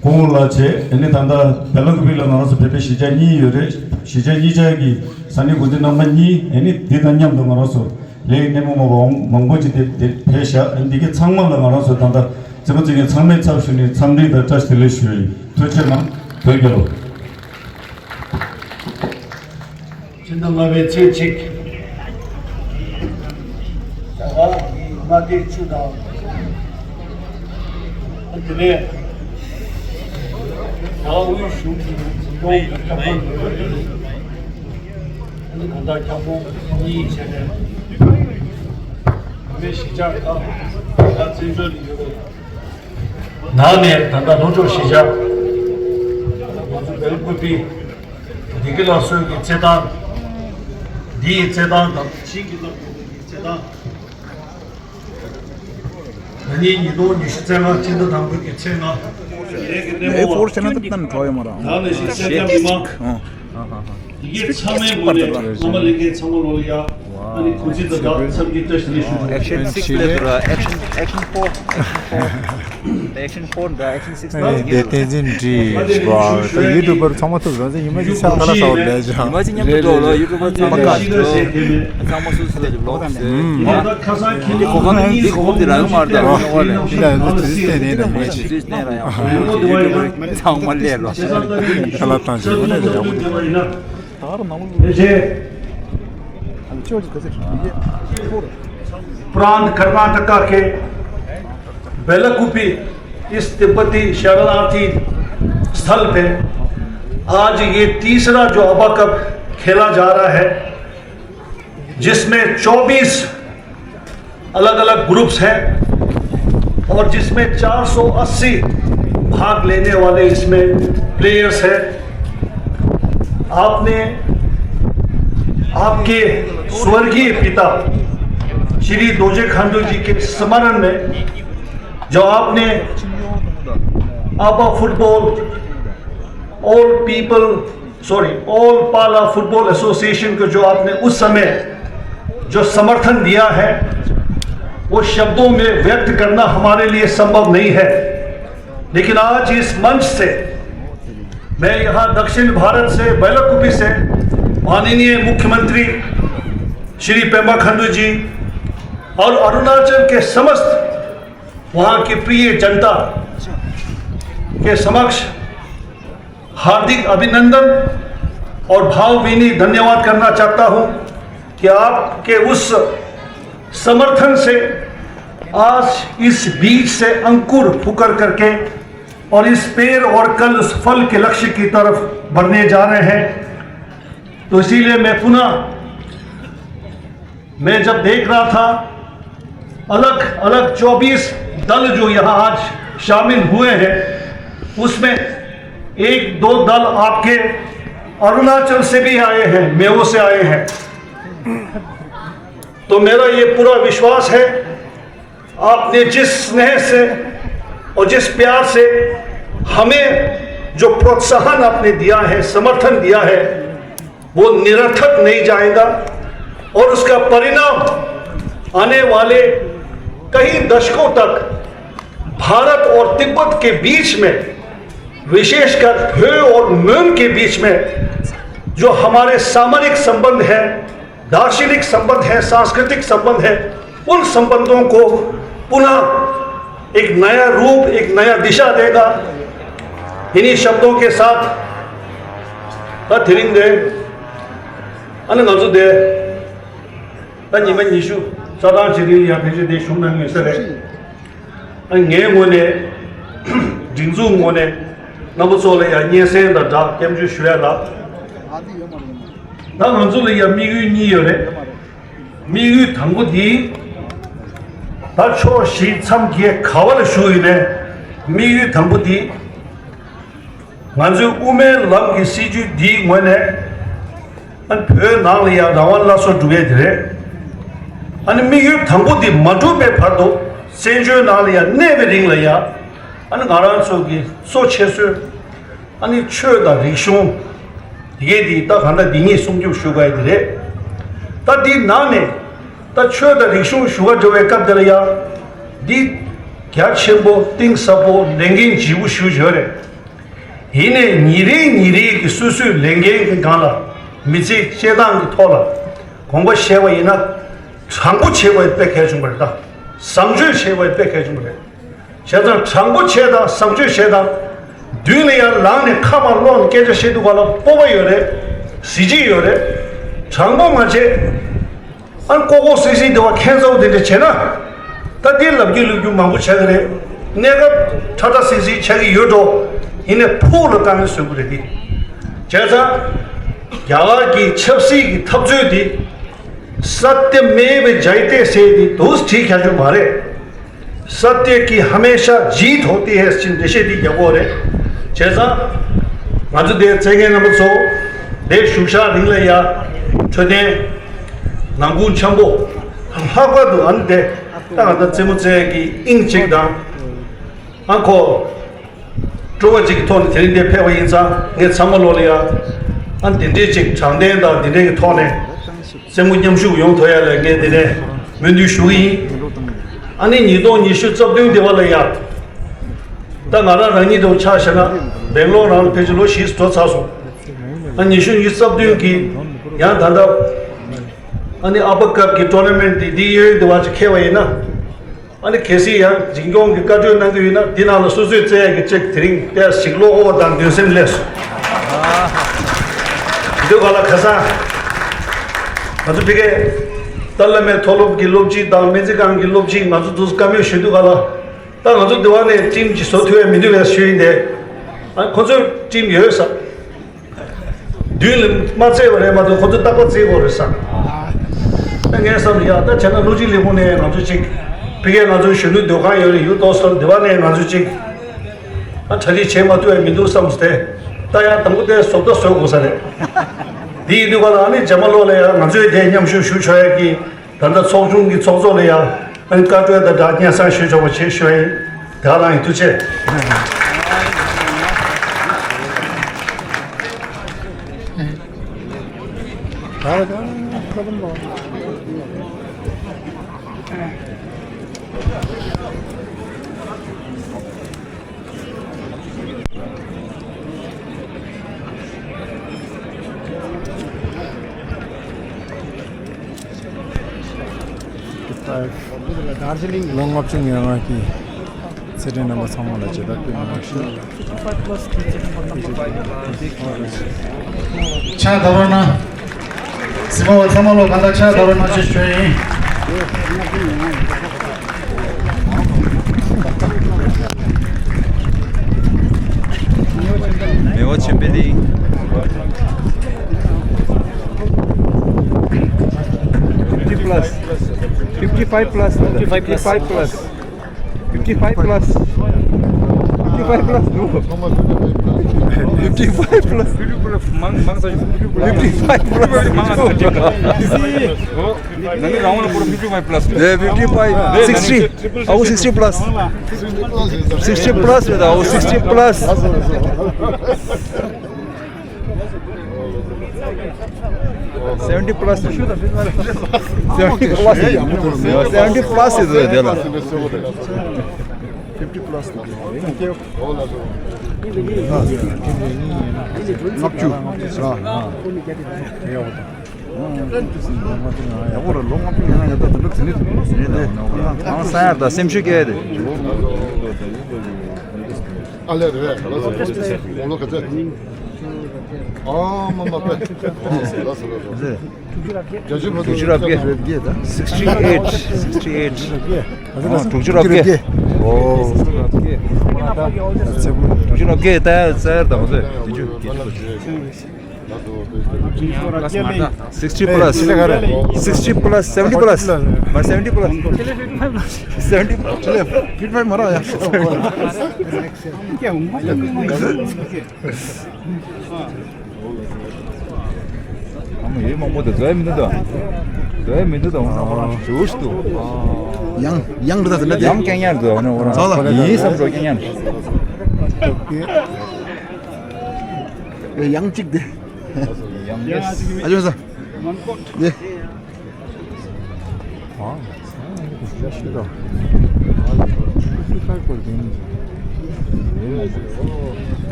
སྐུ་ངོ་ལགས་བྱས། ཨ་ནི་ད་ལྟ་བེ་ལ་ཀུ་པི་ལ་ང་རང་ཚོ་བོད་པའི་གཞིས་ཆགས་གཉིས་ཡོད་རེད། གཞིས་ཆགས་གཉིས་ཆ་གི་ས་གནས་འགོ་འཛིན་རྣམ་པ་གཉིས། ཨ་ནི་འདི་དང་མཉམ་དུ་ང་རང་ཚོ་ལས་ཀྱི་སྣེ་མོ་མ་བ་མང་པོ་ཅིག་དེ་དེ་ཕེབས་ཤག་ཨ་ནི་འདི་གའི་ཚང་མ་ལ་ང་རང་ཚོ་ད་ལྟ་རྩེད་མོ་རྩེ་མཁན་ཚང་མས་ཚབ་ཞུས་ནས་འཚམས་འདྲི་དང་བཀྲ་ཤིས་བདེ་ལེགས་ཞུ་ཡ་ཡིན། ཐུགས་རྗེ་གནང་། བོད་རྒྱལ་ལོ། ཕྱི་ཟླ་ལྔ་པའི་ཚེས་གཅིག་ད་ག་ནི་མངའ་སྡེ་བཅུ་དང་། དེ་ནས་ད་ག་དབུས་གཞུང་གི་འཛིན་སྐྱོང་གི་ཁྱབ་ཁོངས་ཡོད། ཨ་ནི་གང་ལྟར་ཁྱབ་ཁོངས་གཉིས་བྱས་ནས་བོད་མིའི་གཞིས་ཆགས་ཁག་ད་བཙན་བྱོལ་ནང་ཡོད་པའི། ནང་ནས་ད་ལྟ་ལྷོ་ཕྱོགས་གཞིས་ཆགས་ང་ཚོ་བེལ་ཀུ་པི། བདེ་སྐྱིད་ལགས་གསོལ་གྱི་རྩེད་ཐང་། འདི་ཡི་རྩེད་ཐང་དང་ཤིང་གི་རླབས་ཀྱི་རྩེད་ཐང་། ན་ནིང་ཉིས་སྟོང་ཉི་ཤུ་རྩ་ལྔ་སྤྱི་ཟླ་དང་པོའི་གི་ཚེས་ལྔ། ཨེ་ཕོར་བྱས་ན་ད་ལྟ་འགྲོ་ཡོད་མ་རེད། ད་ནི་ཤིང་རྩེད་ཐང་མི་མང་། ཡི་གེ་ཚང་མའི་ངོས་ནས་བླ་མ་ལྷན་རྒྱས་ཚང་མ་ལོ་ལ་ཡ། ཨ་ནི་གུས་བརྩི་དང་སྦྲགས་འཚམས་འདྲི་བཀྲ་ཤིས་བདེ་ལེགས་ཞུ། Action six ལས་འགྲོ་ར། Action, action four, action four. Action four འདྲ། Action six ཨེ་དེ་བསྟན་འཛིན་བཀྲིས་ཡིན་པ། ད་ཡུ་ཊུབ་པར་ཚང་མ་ཐུག་རང་ཚེ་ཉི་མ་གཅིག་ཤར་ཁ་ལ་ས་བར་ལས་ཀྱང་ཉི་མ་གཅིག་མཉམ་དུ་འགྲོ་ལོ། ཡུ་ཊུབ་པར་ཚང་མ་ཐུག་ཚང་མ་སུ་སུ་ལ་ཇུ་ལོག་ཟེར། ཨུམ། འདི་གོ་ག་འདི་གོ་ག་འདི་རང་མར་ད་ཨོ་ཡིན་ད་ཡིན་ད་དེ་སྟེང་ནས་ད་མེད་ཅིག་ཚང་མ་ལས་ལོ། ཁ་ལག་བཏང་ཅིག་ཨོ་ནས་ཡག་པོ་འདུག प्रांत कर्नाटका के बेलकुपी इस तिब्बती शरणार्थी स्थल पे आज ये तीसरा जो अबा कप खेला जा रहा है, जिसमें चौबीस अलग-अलग ग्रुप्स हैं और जिसमें चार सौ अस्सी भाग लेने वाले इसमें प्लेयर्स हैं। आपने आपके स्वर्गीय पिता श्री दोजे खांडू जी के स्मरण में जो आपने आबा football, all people, sorry, all पाला फुटबॉल एसोसिएशन को जो आपने उस समय जो समर्थन दिया है, वो शब्दों में व्यक्त करना हमारे लिए संभव नहीं है। लेकिन आज इस मंच से मैं यहाँ दक्षिण भारत से, बैलकुपी से माननीय मुख्यमंत्री श्री पेमा खंडू जी और अरुणाचल के समस्त वहाँ की प्रिय जनता के समक्ष हार्दिक अभिनंदन और भावभीनी धन्यवाद करना चाहता हूँ कि आपके उस समर्थन से आज इस बीज से अंकुर फूकर करके और इस पेड़ और कल उस फल के लक्ष्य की तरफ बढ़ने जा रहे हैं। तो इसीलिए मैं पुनः मैं जब देख रहा था, अलग अलग चौबीस दल जो यहाँ आज शामिल हुए हैं, उसमें एक दो दल आपके अरुणाचल से भी आए हैं, मेवो से आए हैं। तो मेरा ये पूरा विश्वास है, आपने जिस स्नेह से और जिस प्यार से हमें जो प्रोत्साहन आपने दिया है, समर्थन दिया है, वो निरर्थक नहीं जाएगा और उसका परिणाम आने वाले कई दशकों तक भारत और तिब्बत के बीच में, विशेषकर भ्यो और म्योन के बीच में जो हमारे सामरिक संबंध है, दार्शनिक संबंध है, सांस्कृतिक संबंध है, उन संबंधों को पुनः एक नया रूप, एक नया दिशा देगा। इन्हीं शब्दों के साथ ད་དེ་རིང་འདི་ཨ་ནི་ང་ཚོ་འདི་ད་ཉི་མ་ཉི་ཤུ་རྩ་གྲངས་ཅིག་རིང་ལ་ཡང་ཕལ་ཆེར་འདི་བཞུགས་གནང་ངེས་ས་རེད། ཨ་ངའི་ངོས་ནས་སྒྲིག་འཛུགས་ངོས་ནས་རྣམ་པ་ཚོ་ལ་ཡང་སྙན་སེང་དང་སྦྲགས་སྐྱབས་འཇུག་ཞུ་ཡ་ལ། ད་ང་ཚོ་ལ་ཡང་དམིགས་ཡུལ་གཉིས་ཡོད་རེད། དམིགས་ཡུལ་དང་པོ་འདི་ད་ཕྱོགས་བཞི་མཚམས་བརྒྱད་ག་བ་ལ་བཞུགས་ཡོད་ནའི་ དམིགས་ཡུལ་དང་པོ་འདི། ང་ཚོའི་དབུ་མའི་ལམ་གྱི་སྲིད་བྱུས་འདིའི་ངོས་ནས། ཨ་ནི་བོད་ནང་ལ་ཡང་རང་དབང་སླར་གསོ་སྒྲུབ་ཡས་དེ་རེད། ཨ་ནི་དམིགས་ཡུལ་དང་པོ་འདི་མ་འགྲུབ་པའི་བར་དུ་བཙན་བྱོལ་ནང་ལ་ཡང་གནས་པའི་རིང་ལ་ཡང་། ཨ་ནི་ང་རང་ཚོ་གི་གཙོ་ཆེ་ཤོས། ཨ་ནི་ཆོས་དང་རིག་གཞུང་། དེ་གས་དེ་ད་གང་ལྟར་འདི་ཉིད་སྲུང་སྐྱོབ་ཞུ་དགོས་ཡ་དེ་རེད། ད་འདི་ནང་ནས་ད་ཆོས་དང་རིག་གཞུང་ཞུ་ག་འགྲོ་བའི་སྐབས་དེ་ལ་ཡང་འདི་རྒྱ་ཆེན་པོ་གཏིང་ཟབ་པོ་ལས་འགན་ལྗིད་པོ་ཞེ་པོ་ཅིག་ཡོད་རེད། ཡིན་ནའི་ཉིན་རེ་ཉིན་རེ་གི་སོ་སོའི་ལས་འགན་གྱི་སྒང་ལ་མི་ཚེ་སྐྱེལ་སྟངས་ཀྱི་ཐོག་ལ་དགོངས་པ་བཞེས་པ་ཡིན་ན། དྲང་པོ་བྱེད་པ་དཔེ་གལ་ཆེན་པོ་རེད། ད་བཟང་སྤྱོད་བྱེད་པ་དཔེ་གལ་ཆེན་པོ་རེད། བྱས་ཙང་དྲང་པོ་བྱས་དང་བཟང་སྤྱོད་བྱས་དང་། མདུན་ལ་ཡར་ལངས་ནས་ཁ་མར་སློག་ནས་སྐད་ཆ་བཤད་དུས་ག་ལ་སྤོབས་པ་ཡོད་རེད། གཟི་བརྗིད་ཡོད་རེད། དྲང་པོ་མ་བྱས། ཨ་ནི་ལྐོག་ལྐོག་སིལ་སིལ་དེ་བ་ཁྱད་མཚར་པོ་དེ་འདྲ་བྱས་ན། ད་འདི་ལབ་རྒྱུ་ལབ་རྒྱུ་མང་པོ་ཆགས་ཀྱི་རེད། གནས་སྐབས་ཁྲ་ཁྲ་སིལ་སིལ་ཆགས་ཀྱི་ཡོད་འགྲོ། ཡིན་ནའི་ཕུགས་ལ་དཀའ་ངལ་བཟོ་གི་རེད་འདི། བྱས་ཙང་། རྒྱ་གར་གྱི་ཆབ་སྲིད་ཀྱི་འཐབ་རྩོད་འདི། सत्य में विजयते ཟེར་དེ་དུས་བྲིས་ཁྱབ་རྒྱུ་མ་རེད། सत्य की हमेशा जीत होती है ཟེར་འགྲེལ་བཤད་དེ་རྒྱག་གི་རེད། བྱས་ཙང་། ང་ཚོ་དེ་བཙན་རྒན་རྣམ་པ་ཚོ། དེ་བཞུགས་ཤག་རིང་ལ་ཡ། འཕྲོད་བསྟེན། ནང་ཁུངས་འཆམ་པོ། ལྷག་པར་དུ་ཨ་ནི་དེ། ད་ང་ཚོ་རྩེད་མོ་རྩེ་ཡ་གི་དབྱིངས་གཅིག་དང་། ཨ་ཁོ། སྤྲོ་བ་གཅིག་གི་ཐོག་ནས་དེ་རིང་འདིར་ཕེབས་པ་ཡིན་ཙང་ངས་ཚང་མ་ལོ་ལ་ཡ། ཨ་འདི་འདྲའི་གཅིག་དྲང་བདེན་དང་འདི་འདྲའི་གི་ཐོག་ནས་རྩེད་མོ་མཉམ་ཞུགས་ཡོང་ཐུབ་ཡ་ལ་ངས་འདི་ནས་སྨོན་འདུན་ཞུ་གི་ཡིན། ཨ་ནི་ཉིས་སྟོང་ཉི་ཤུ་རྩ་བདུན་འདི་བ་ལ་ཡ། ད་ང་རང་རང་ཉིད་དུ་ཆ་བཞག་ན་སྦེང་ལོར་རང་ལ་ཕེབས་ཀྱི་ལོ་བཞི་འགྲོ་ཚར་སོང་། ཨ་ཉི་ཤུ་ཉི་ཤུ་རྩ་བདུན་གི་ཡང་ད་ལྟ་ཨ་ནི་ཨ་པ་ཀབ་ཀྱི་ཊོར་ན་མེན་ཊི་འདི་འདི་གཡས་གཡོན་འདི་བ་ཅིག་ཁེལ་བ་ཡིན་ན། ཨ་ནི་གལ་སྲིད་ཡང་འཛིན་སྐྱོང་གི་བཀའ་འཁྲོལ་གནང་གི་ཡོད་ན་འདི་ནང་ལ་སོ་སོས་རྩེ་ཡག་གི་ཅིག་དེ་རིང་ཏོག་ཙམ་ཞིག་བློ་ཁོག་དང་འདུན་སེམས་སླེབས་སོང་། འདི་ག་ལ་ཁ་སང་ང་ཚོ་ཕ་གིའི་ཏཱ་བླ་མའི་མཐོ་སློབ་ཀྱི་སློབ་སྤྱི་དང་སྨན་རྩིས་ཁང་གི་སློབ་སྤྱི་ང་ཚོ་འདུག་བཀའ་མོལ་ཞུ་དུས་ག་ལ་ད་ང་ཚོ་འདི་བ་ནས་ཊིམ་གྱི་བཟོ་ཐུབ་ཡ་མི་འདུག་བས་ཞུ་ཡིན་ཏེ། ཨ་ཁོ་ཚོས་ཊིམ་ཡོད་ས། མདུན་ལ་མ་བཙལ་བ་རེད་མ་གཏོགས་ཁོ་ཚོ་རྟག་པར་བཙལ་དགོས་རེད་བསམ། ད་ངས་བསམ་ཡ་ད་བྱས་ན་བློ་གཅིག་ལས་ཁུངས་ནས་ང་ཚོ་གཅིག་ཕ་གིའི་ང་ཚོ་གཞོན་ནུ་སྡོད་ཁང་ཡོད་རེད་ཡུལ་ཏོག་སོར་འདི་བ་ནས་ང་ཚོ་གཅིག་ཨ་གྲ་སྒྲིག་བྱེད་མ་ཐུབ་ཡ་མི་འདུག་བསམ་སྟེ། ད་ཡང་དང་པོ་དེ་བཟོ་ལྟ་བཟོ་དགོས་ས་རེད། འདི་ཡིན་དུས་ག་ལ་ཨ་ནི་རྗེས་མ་ལོ་ལ་ཡང་ང་ཚོའི་དེ་མཉམ་ཞུགས་ཞུ་ཆོག་ཡ་གི་ད་ལྟ་ཚོགས་ཆུང་གི་ཚོགས་གཙོ་ལ་ཡང་ཨ་ནི་བཀའ་འཁྲོལ་དང་སྦྲགས་སྙན་སེང་ཞུ་ཆོག་པ་བྱེད་ཞུ་ཡ་ཡིན། དེ་ག་རང་ཡིན། ཐུགས་རྗེ་ཆེ། ལོ་ལྔ་བཅུ་ང་ལྔ་གི་ཚེ་རིང་རྣམ་པ་ཚང་མ་ལ་མཇལ་དར་སྤྲད་གནང་བ་ཞུ། ཕྱག་བརྡབ་རོགས་གནང་། གཟིགས་མོ་བ་ཚང་མ་ལོ་གང་ལྟར་ཕྱག་བརྡབ་རོགས་གནང་ཞེས་ཞུ་ཡིན། མེ་འོ་ཆེན་པོའི་གླིང་། fifty plus, fifty five plus, fifty five plus, fifty five plus, fifty five plus, no. Fifty five plus. Fifty five plus. Yeah, fifty five, sixty. Oh, sixty plus. Sixty plus, oh, sixty plus. Seventy plus. Seventy plus. Seventy plus is there. Fifty plus. ལྔ་བཅུ། ཡག་པོ་རེད། ལོ་ལྔ་བཅུ་ཡན་ལ་ཡ་ད་དུ་ལུག་ཟིན་ནི་དུ་ཟིན་ནི་དུ་ཟིན་ནི་དུ་ཟིན་ནི་དུ་ཟིན་ནི་དུ། ཨང་ས་ཡར་ད་སེམས་ཤུགས་སྐྱེ་དེ། ཨ་ལས་རེད། ལོ་ལོ་ག་ཚད། ཨ་མ་མ་པེ། ལ་སོ་ལ་སོ། དྲུག་ཅུ་རེ་བརྒྱད། sixty eight, sixty eight. ཨ་དྲུག་ཅུ་རེ་བརྒྱད། ཨོ། དྲུག་ཅུ་རེ་བརྒྱད་ད་ས་ཡར་ད་ཧོ་ཟེ། དྲུག་ཅུ་བརྒྱད། Plus མ་རེད། sixty plus, sixty plus, seventy plus, མ་seventy plus, seventy plus, fifty five མ་རེད་ཡ། ཨ་མ་ཡོད་མང་པོ་འདུག་འཛོལ་མི་འདུག་འཛོལ་མི་འདུག་འོ་ན་འོ་ན་ཞུ་ཞུ་འདུག་ཡང་ཡང་འདུག་ད་ཟེར་ན་དེ་ཡང་རྐྱང་ཡང་འདུག་འོ་ན་འོ་ན་ཡིན་བསམ་འགྲོ་རྐྱང་ཡང་། ཡང་གཅིག་དེ། ཡང་ཡང་ཨ་ཅོ་ས། ཡེ།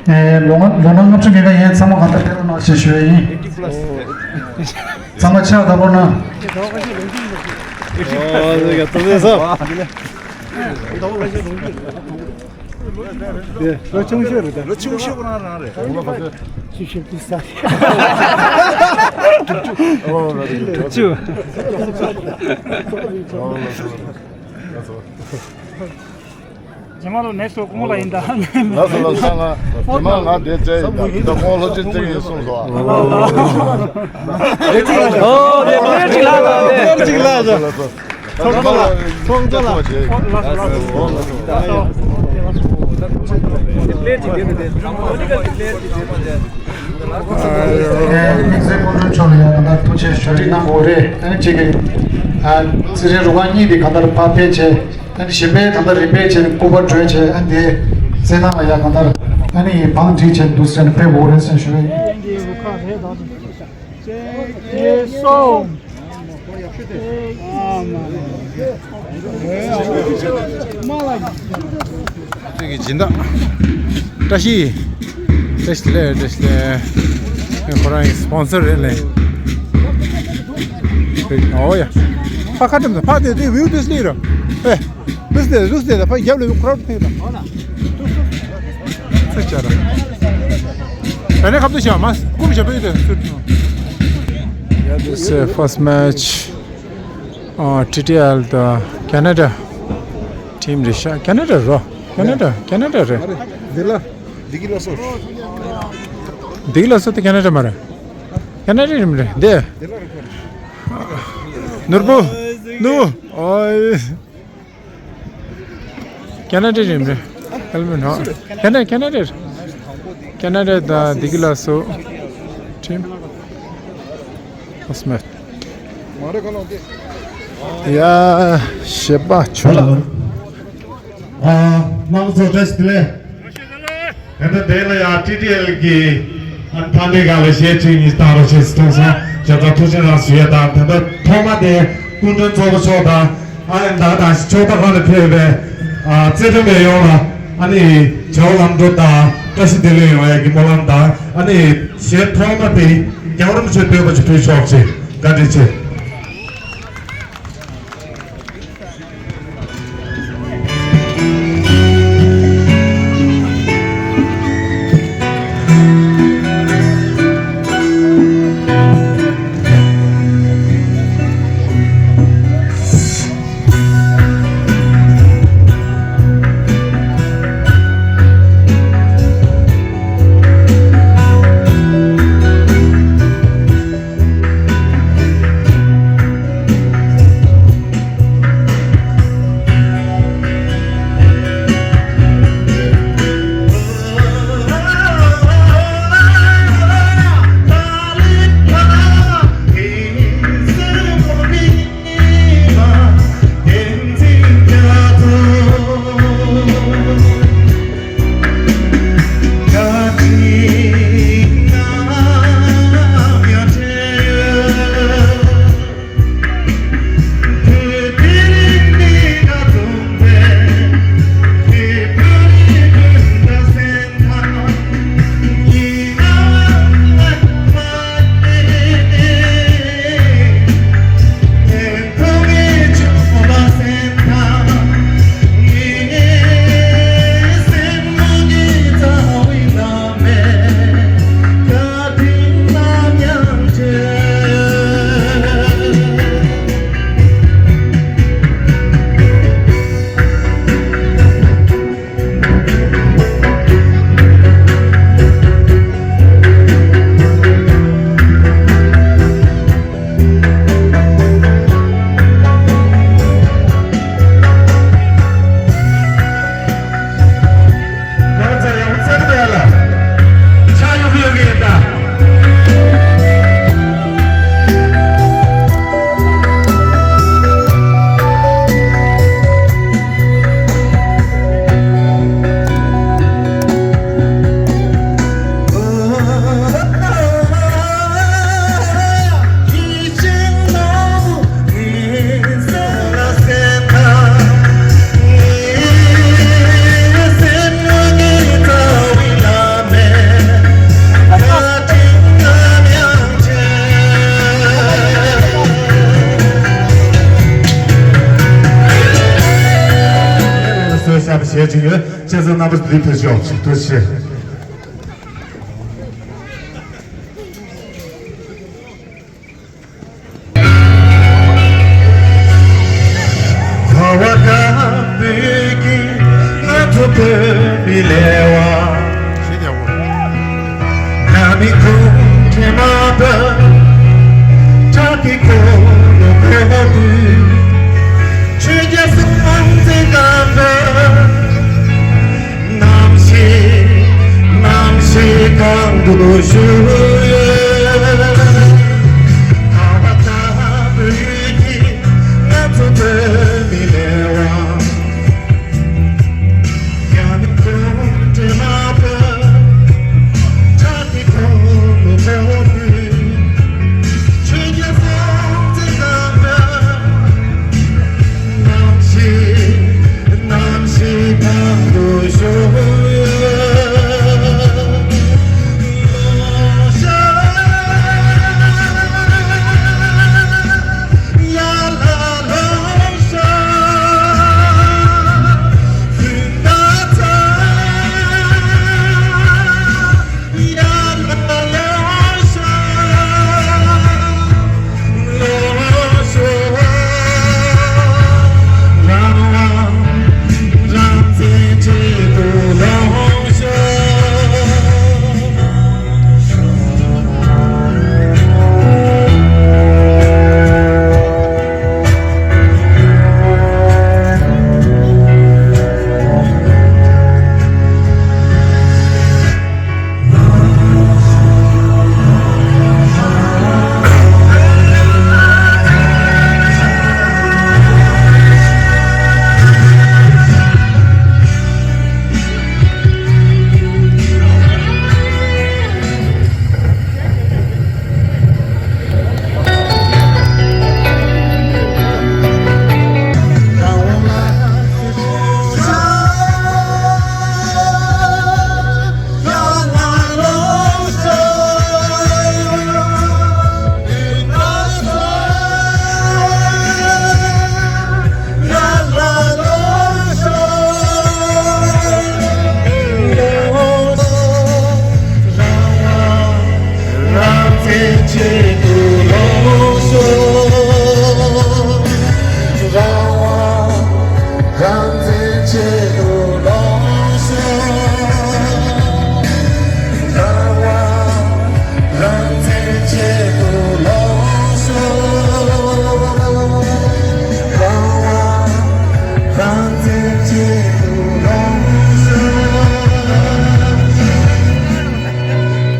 ཨེ། ལོ་ལོ་ན་ལྔ་བཅུ་ང་ག་ཡན་ཚང་མ་གང་ལྟར་ཕེབས་རོགས་གནང་ཞེས་ཞུ་ཡ་ཡིན། ཚང་མ་ཕྱག་བརྡབ་རོགས་གནང་། ལོ་ཆུང་ཤོས་རེད་ད། ལོ་ཆུང་ཤོས་ཁོ་རང་རང་རེད། ཆུང་ཤོས་ཏི་ས། ཆུ། རྗེས་མ་ལོ་ནེགསི་ལོ་སྐུ་ངོ་ལ་ཡིན་ད། ལགས་སོ་ལགས་སོ། ང་རྗེས་མ་ང་དེ་བཙལ་ཡིན་ད། ད་ཁོང་ལོ་ཆེན་བཙལ་ཡིན་གསུངས་སོང་། ཨོ་དེ་དེ་གཅིག་ལ་དེ་གཅིག་ལ། ལགས་སོ་ལགས་སོ། ཚོང་ཅ་ལགས། ཚོང་ཅ་ལགས། དམིགས་བསལ་སྐུ་མགྲོན་མཆོག་ལ་ཡང་གང་ལྟར་ཐུགས་རྗེ་ཆེ་ཞུ་གནང་དགོས་རེད། ཨ་ནི་གཅིག་གིས་ཨ་རྩེད་རིགས་རུ་ཁག་གཉིས་དེ་གང་ལྟར་ཕར་ཕེབས་བྱས། ཨ་ནི་གཞན་པའི་གང་ལྟར་རིམ་པས་བྱས་ནས་སྐུ་པར་སྤྲོད་བྱས། ཨ་ནི་དེ་རྩེད་ཐང་ལ་ཡང་གང་ལྟར་ཨ་ནི་བང་སྒྲིག་བྱས་འདུག་ཟེར་ནས་ཕེབས་དགོས་རེད་ཟེར་ཞུ་བ་ཡིན། ཁྱོད་ཀྱི་སྦྱིན་བདག་བཀྲ་ཤིས། བཀྲ་ཤིས་ལས། བཀྲ་ཤིས་ལས། ཁོ་རང་གི་སི་པོན་སར་རེད་ལས། ཨོ་ཡ། ཕ་ཁ་ཏམ་ཕ་དེ་དེ་བིའུ་དེ་སླེབས་ར། ཨེ། རུས་ཏེ་རུས་ཏེ་ད་ཕ་རྒྱབ་ལ་ཁོ་རང་ཐུག་ན། ཚེ་ཆ་ར། ཨ་ནི་ཁབ་ཏུ་ཤ་མ་ཀུམ་ཤ་པེ་དེ་སུ། Yeah, this uh, first match. Uh, T T L དང་ཁེ་ན་ཌ་ཊིམ་རེད་ཤག་ཁེ་ན་ཌ་རོ། ཁེ་ན་ཌ། ཁེ་ན་ཌ་རེད། འདི་ལ། འདི་གི་ལ་སོ། འདི་གི་ལ་སོ་དེ་ཁེ་ན་ཌ་མ་རེད། ཁེ་ན་ཌ་རེད་མ་རེད་འདི། འདི་ལ་རེད། ནོར་བུ། ནུ། ཨོའི། ཁེ་ན་ཌ་རེད་མ་རེད། ཨེལ་མན་ཧོ། ཁེ་ན་ཁེ་ན་ཌ་རེད། ཁེ་ན་ཌ་དང་འདི་གི་ལ་སོ། ཊིམ། ཨོ་སྨད། ཡ། ཞེ་པ་ཆོ་ལ། ཨ། དམངས་གཙོ་བཀྲ་ཤིས་བདེ་ལེགས། ད་ལྟ་དེ་ལ་ཡང་ཊི་ཊི་ཨེལ་གྱི་ཨ་ཕ་འདི་ག་ལ་གཞས་ཁྲིད་གཉིས་བཏང་རོགས་བྱེད་ཟེར་གསུངས་སོང་། བྱས་ཙང་ཐུགས་རྗེ་གནང་ཞུ་ཡ་དང་། ད་ལྟ་ཐོག་མ་དེ་སྐུ་མགྲོན་གཙོ་བོ་མཆོག་དང་། ཨ་ནི་ད་ད་ཕྱོགས་མཐའ་ཁག་ནས་ཕེབས་པའི་ཨ་རྩེད་འགྲན་པ་ཡོངས་ལ་ཨ་ནི་བྱ་བ་ལམ་འགྲོ་དང་བཀྲ་ཤིས་བདེ་ལེགས་ཡོང་ཡ་གི་སྨོན་ལམ་དང་། ཨ་ནི་གཞས་ཐོག་མ་དེ་རྒྱལ་བ་རིན་པོ་ཆེ་བསྟོད་པ་ཅིག་ཕུལ་ཆོག་ཅིག་བཀའ་དྲིན་ཆེ། བཤད་པ་བྱེད་ཀྱི་ཡོད། བྱས་ཙང་རྣམ་པ་ཚོ་འདིར་ཕེབས་ཤོག། ཐུགས་རྗེ་ཆེ།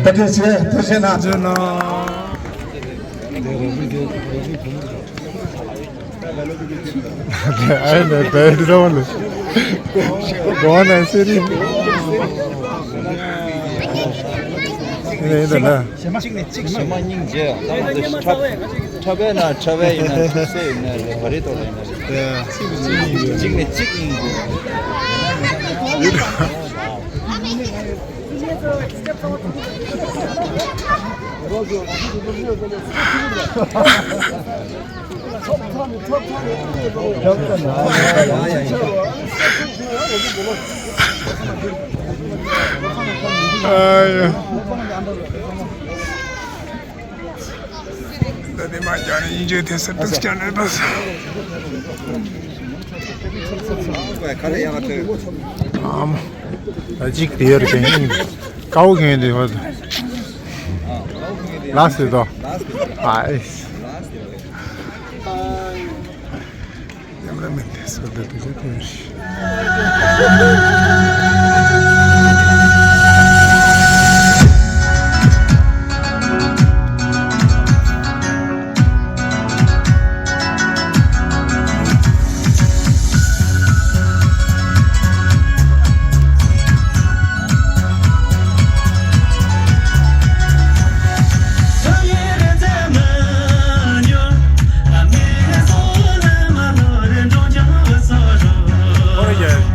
བཀའ་དྲིན་ཆེ། ཐུགས་རྗེ་གནང་། ཨ་ནེ་བེད་རོ་ལ་གོ་ན་སེ་རི། ཨེ་ད་ན། གཅིག་ནས་གཅིག་ཞེ་མ་སྙིང་རྗེ་ཡང་ད་ང་ཚོ་ཁྲབ་ཁྲབ་པའི་ན་ཁྲབ་པའི་ཡིན་ན་ཁྲབ་སེ་ཡིན་ན་རེད་བ་རེད་དོ་རེད་ན་རེད། གཅིག་ནས་གཅིག་སྙིང་རྗེ། ད་དེ་མ་རྒྱག་ནས་ཡིན་རྒྱུ་དེ་སེ་ཏུ་རྒྱག་ནས་ད་ས། ཨམ། ད་ཅིག་དེ་ཡོད་རེད་པས། ཀའོ་གན་དེ་ཡོད། ལ་སི་དོ། ཨ་ཨེ། ཉམས་ར་མེད་དེ་སོ་དེ་དེ་དེ་དེ། ཨོ་ཡ།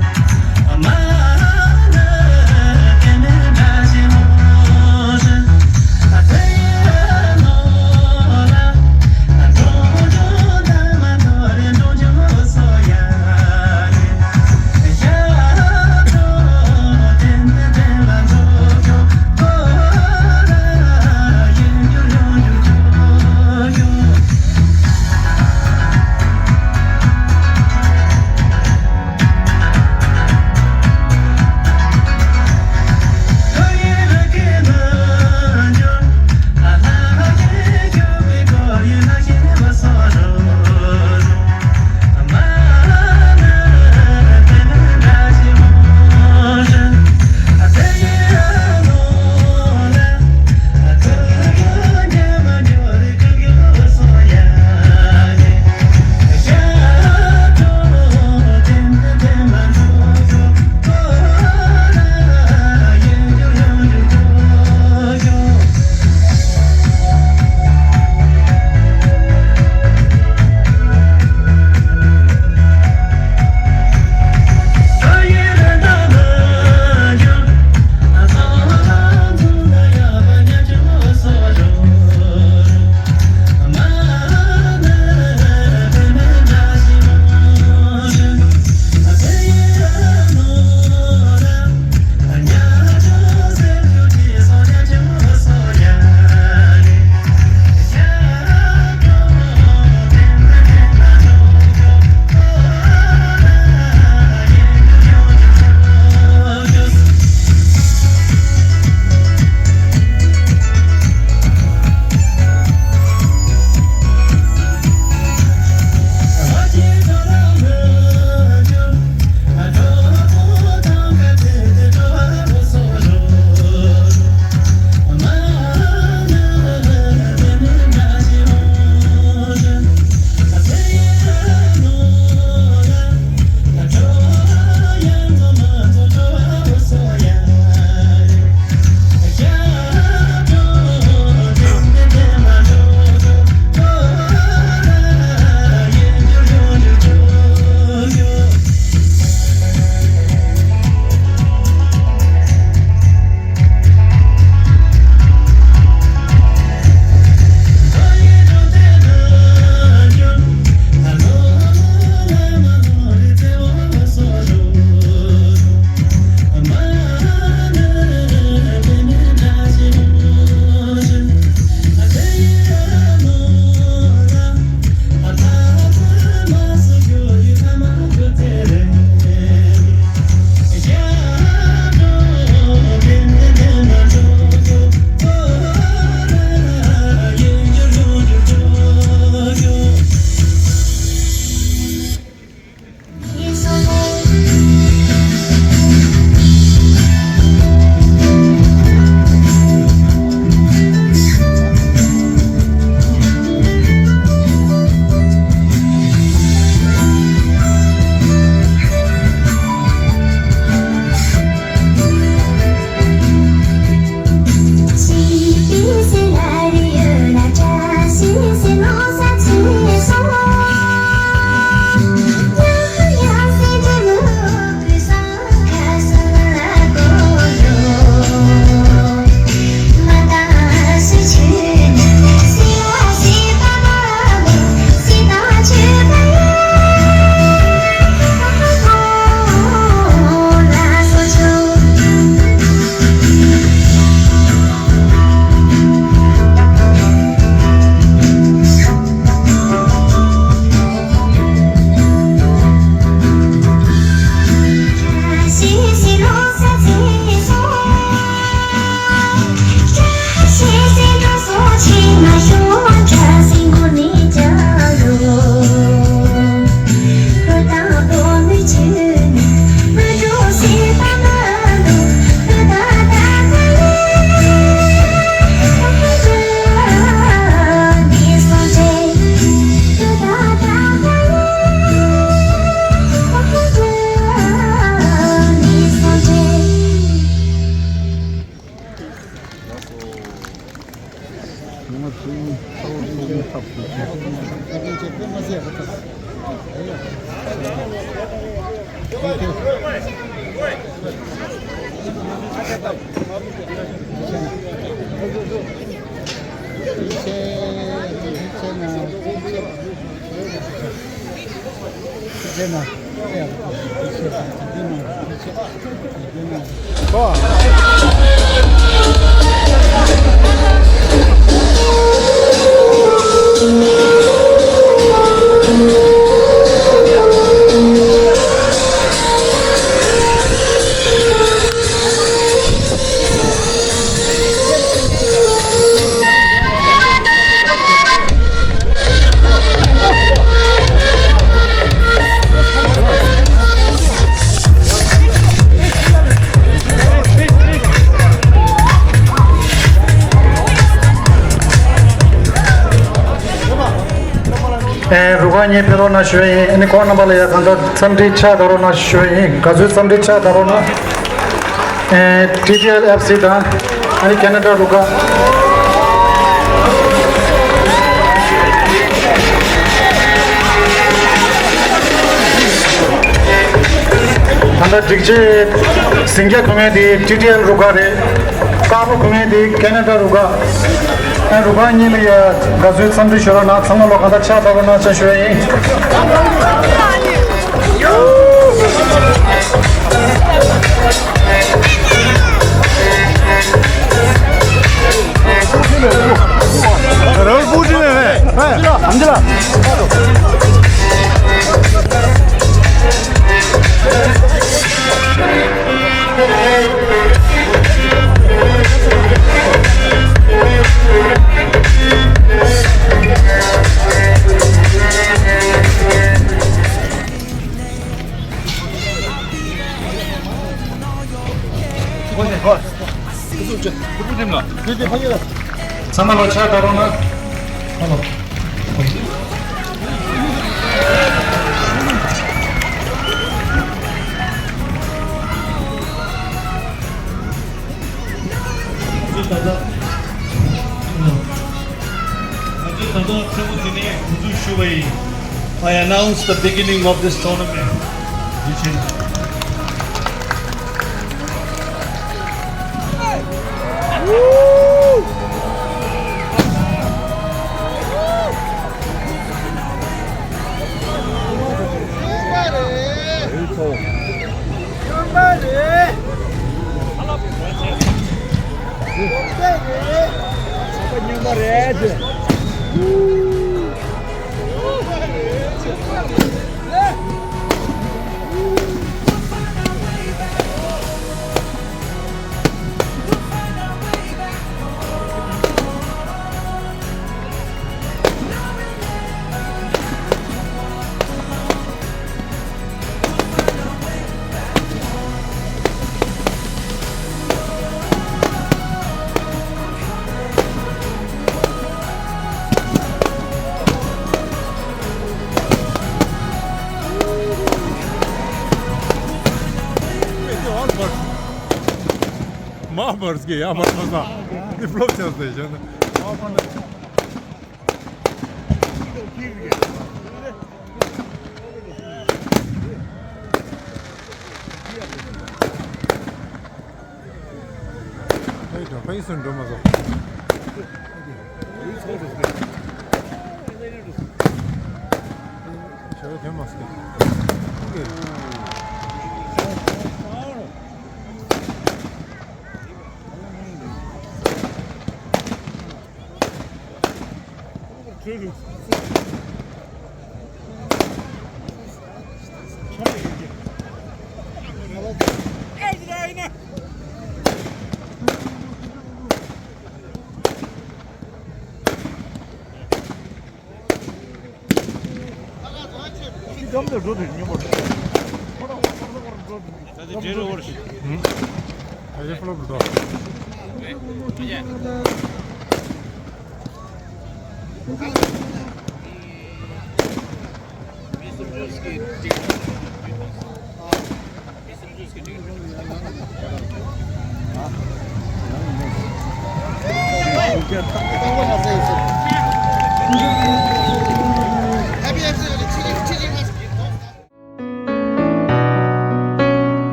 ཨེ་རུ་ཁག་གཉིས་ཕེབས་རོགས་གནང་ཞུ་ཡ་ཡིན། ཨ་ནི་ཁོང་རྣམ་པ་ལ་ཡ་གང་ལྟར་འཚམས་འདྲི་ཕྱག་བརྡབ་རོགས་གནང་ཞུ་ཡ་ཡིན། ག་ཚོད་འཚམས་འདྲི་ཕྱག་བརྡབ་རོགས་གནང་། ཨེ་ཊི་ཊི་ཨེལ་ཨེཕ་སི་དང་ཨ་ནི་ཁེ་ན་ཌ་རུ་ཁག་ད་ལྟ་སྒྲིག་ཆས་ཟིང་ཆ་གོན་མཁན་དེ་ཊི་ཊི་ཨེལ་རུ་ཁག་རེད། དཀར་པོ་གོན་མཁན་དེ་ཁེ་ན་ཌ་རུ་ཁག་ཨ་རུ་ཁག་གཉིས་ལ་ཡ་དགའ་བསུའི་འཚམས་འདྲི་ཞུ་རོགས་གནང་། ཚང་མ་ལོ་གང་ལྟར་ཕྱག་བརྡབ་རོགས་གནང་ཅེས་ཞུ་ཡ་ཡིན། ཚང་མ་ལོ་ཕྱག་བརྡབ་རོགས་གནང་། ཧ་ལོ། ད་ལྟ་ད་ལྟ་མཚན་མོ་འདི་ནས་འགོ་འཛུགས་ཞུ་བ་ཡིན། I announce the beginning of this tournament. མ་བར་སྐྱེ་ཡ་མ་ཐོས་ས། འདི་ཕློབ་ཆགས་ཟེར་བཞག་ན། ཕ་ཡི་སོན་འགྲོ་མ་སོང་། ཞེ་པོ་དོན་མ་སོང་།